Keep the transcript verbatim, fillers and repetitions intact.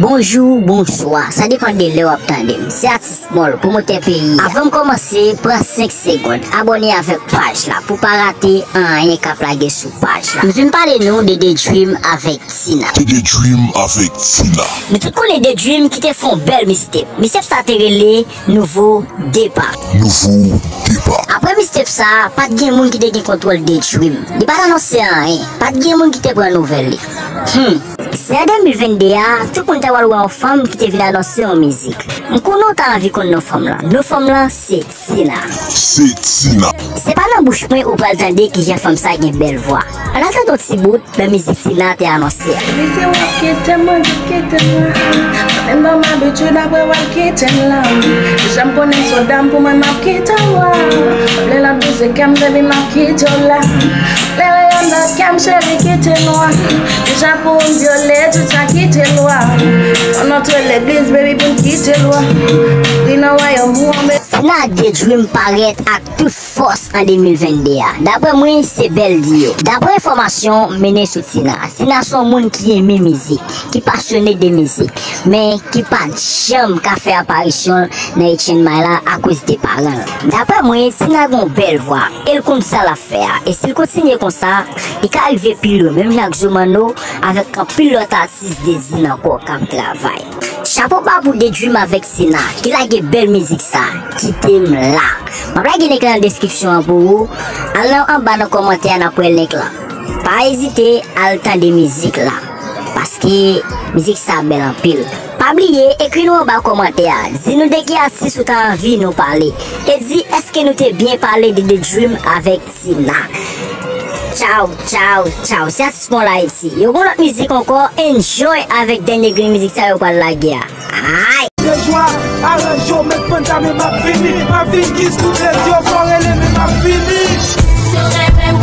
Bonjou, bonswa, sa depann de lè w ap tande m. Se atis Mòl, pwomotè peyi a. Avan m kòmanse, pran senk segonn, abòne avèk paj la pou pa rate anyen k ap lage sou paj la. M vin pale nou de The Dream avèk Tina. The Dream avèk Tina. Nou tout konnen The Dream ki te fè yon bèl mixtape. Mixtape sa te rele Nouvo Depa. Nouvo Depa. Apre mixtape sa, pa t gen moun ki te gen kontwòl The Dream. Li pa t anonse anyen. Pa t gen moun ki te pran nouvèl li. Hmm. Se an de mil venn de a, tout moun ta pral wè yon fanm ki te vin anonse yon mizik. M konnen w ta anvi konn non fanm lan. Non fanm lan se Tina. Se Tina. Se pa nan bouch mwen ou pral tande kijan fanm sa gen bèl vwa. Ann al tande yon ti bout nan mizik Tina te anonse a. Li se w ap kite m, mwen di kite m la. Mwen menm m abitye dapre w al kite m la. Deja m konnen se w dam pou mwen m ap kite w la. Lè l ap bouze kè m, baby, m ap kite w la. Lè reyonn nan kè m, cheri, kite nwa. Deja pou m vyole tout sa, kite lwa. Ann antre legliz, baby, pou n kite lwa. Ri nan wayòm ou an, baby. Tina ak The Dream parèt ak tout fòs an de mil venn de a. Dapre mwen, se bèl diyo. Dapre enfòmasyon m mennen sou Tina, Tina se yon moun ki renmen mizik, ki pasyone de mizik, men ki pa t janm ka fè aparisyon l nan H N M I la akoz de paran l. Dapre mwen, Tina gen yon bèl vwa, e l konn sa l ap fè a. E si l kontinye konsa, li ka rive pi lwen, menm jan ak Joe Manno, avèk anpil lòt atis de zin ankò k ap travay. Chapo ba pou The Dream avèk Tina, ki lage bèl mizik sa, Kite m la. M ap lage link lan nan deskripsyon an pou ou. Al nan anba nan kòmantè a, n ap wè link lan. Pa ezite al tande mizik la, paske mizik sa bèl anpil. Pa bliye, ekri nou anba kòmantè a. Di nou de ki atis ou ta anvi nou pale. E di èske nou te byen pale de The Dream avèk Tina. Tchaw, tchaw, tchaw. Se atis Mòl Ayiti. Yo gon lòt mizik ankò. Enjoy avèk dènye grenn mizik sa yo pral lage a. Ay! Dejwa, aranje w, met panta, men m ap vini. Pa vin kiss pou plezi, w fò rele, men m ap vini. Si w renmen m,